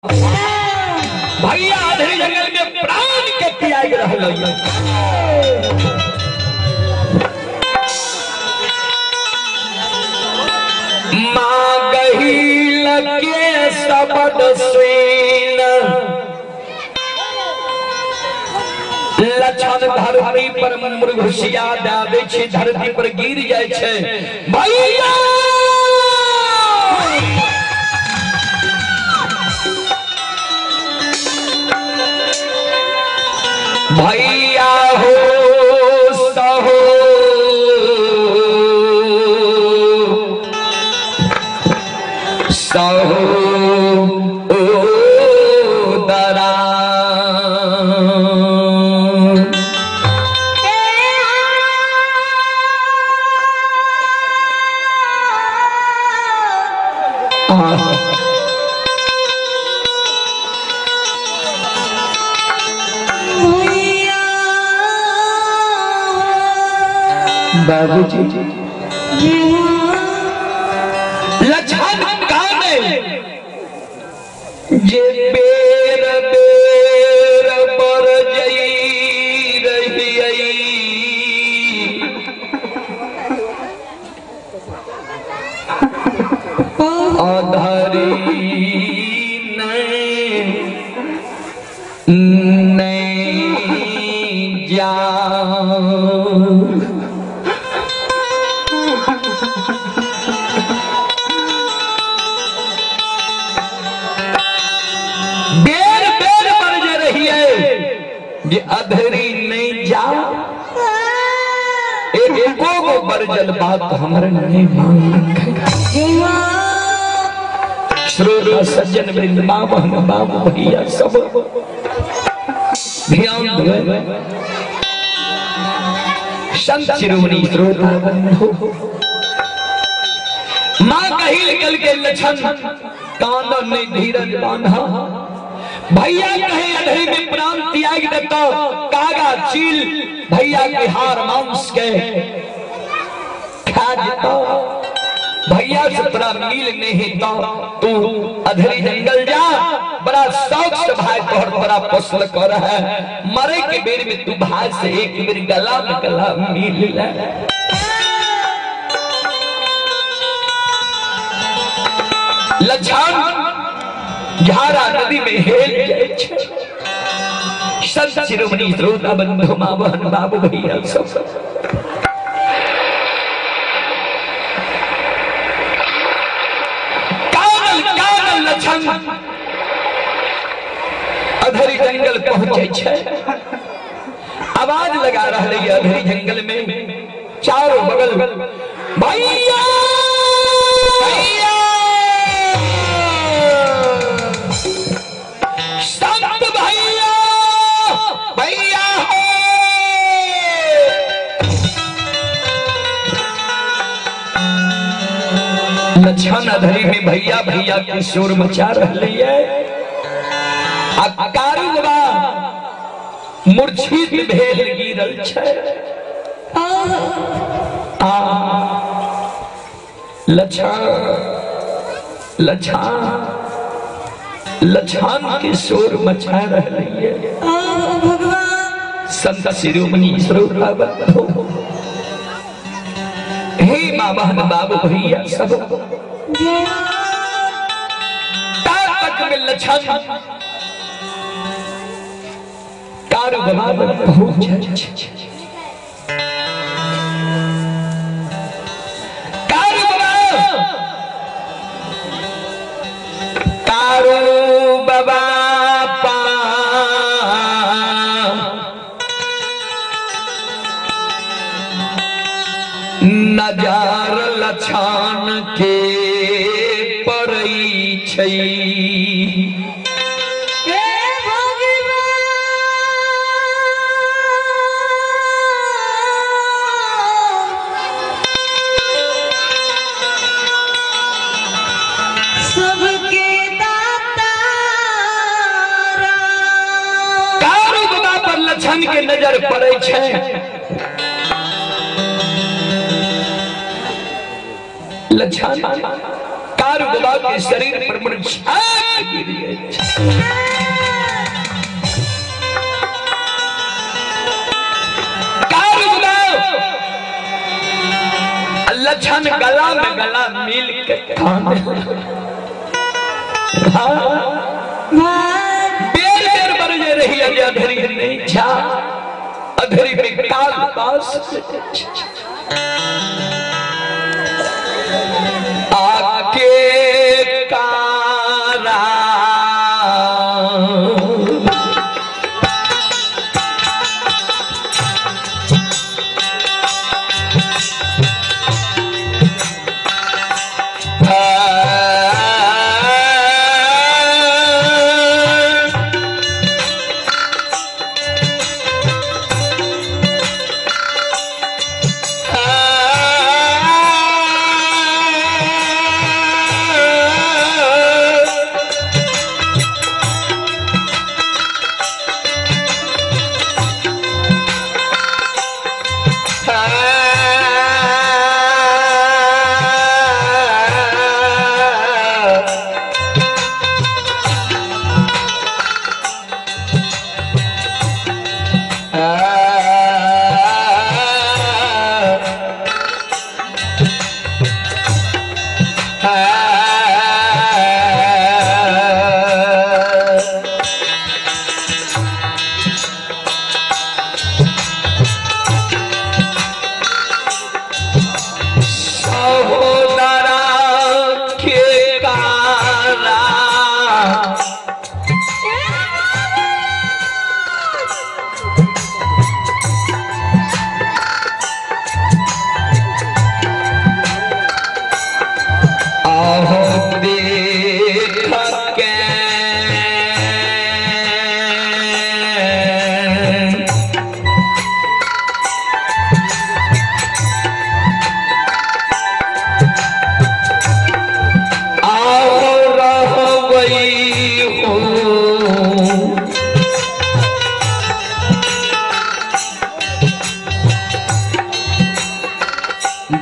भैया अधरी जंगल में प्राण के त्याग रहल। माँ गहील के शब्द सुन लक्षण धरती पर मुर्घुसिया दे छै, धरती पर गिर जाय छै। भैया भैया हो सहो सहो दरा बाबूजी लक्षण काने जे बेर बेर पर जई रही अधरी नहीं जा। बेर बेर पर जे रही है जे अधरी नहीं जा, एको गो बरजल बात हमर नहीं मान। श्रोता सज्जन वृंद माँ बहन बाबू भैया सब ध्यान दो। संत शिरोमणि श्रोता बंधु माँ कही निकल के लक्षण कान नहीं धीरज बांधा। भैया कहे अधरी में प्राण त्याग देता, कागा चील भैया के हार मांस के खा देता। भैया से तोरा मिल नहीं तो तू अधरी जंगल जा, बड़ा शौक से भाई तोहर तोरा पोसल कर है, मरे के बेर में तू भाई से एक बेर गला में गला मिल ले। लक्षण झारा नदी में हेल जाय छै। संत शिरोमणि श्रोता बंधु माँ बहन बाबू भैया सब कानल कानल लक्षण अधरी जंगल पहुंचे छै। आवाज लगा रहा है अधरी जंगल में चारों बगल भैया भैया संत भैया भैया हो। लक्षण अधरी में भैया भैया के शोर मचा रही है। कारू बाबा मूर्छित भेल गिरल छै। आ लक्षण लक्षण लक्षण के शोर मचा रही है। संत शिरोमणि श्रोता बंधु हे माँ बहन बाबू भैया सब तक में लक्षण कारू बाबा पहुंच। कारू बाबा कारू बाबा पा नजार लक्षण के पड़ै छै। सबके दाता कारू बाबा पर लक्षण के नजर पड़ै छै। लक्षण कारू कारू बाबा के शरीर पर मुरझा गिर गई। लक्षण गला में गला मिल के खाने बेर बेर बरजे रही अधरी नहीं छा अधरी में काल पास आके कारा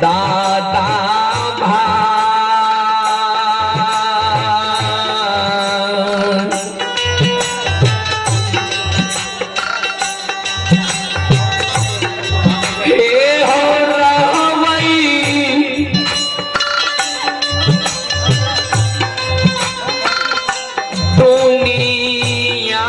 दादा भाई हे हो रवई दुनिया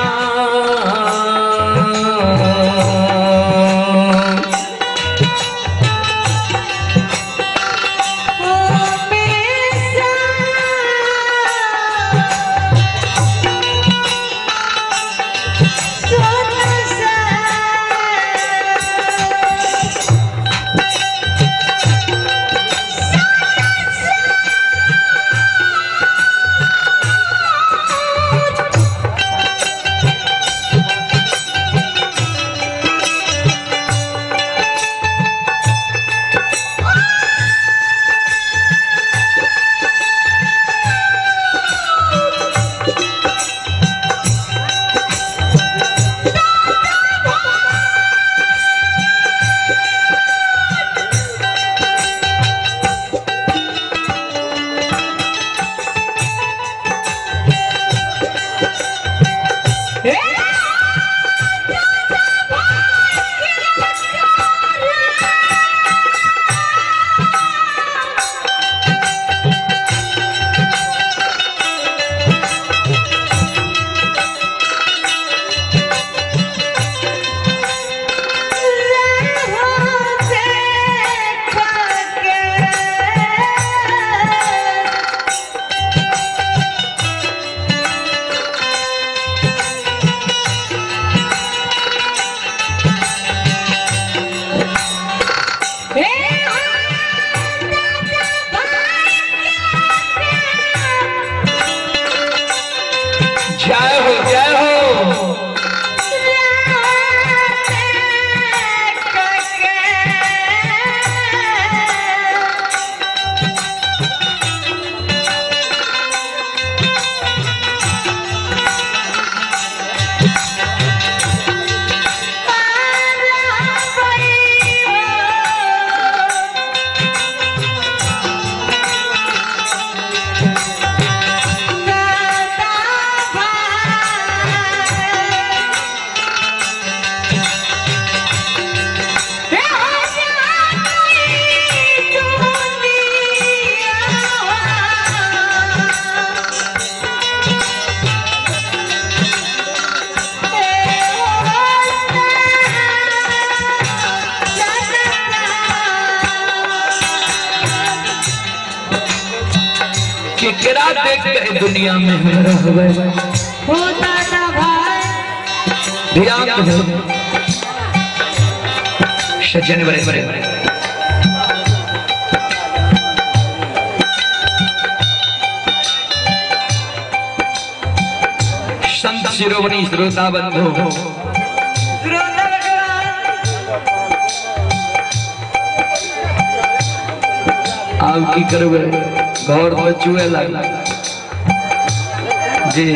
जय हो जय हो। केकरा देख के दुनिया में हम रहबे हो दादा भाई। ध्यान दो सज्जन बड़े बड़े संत शिरोमणि श्रोता बंधु आप की करबे घर में चुए लग जी।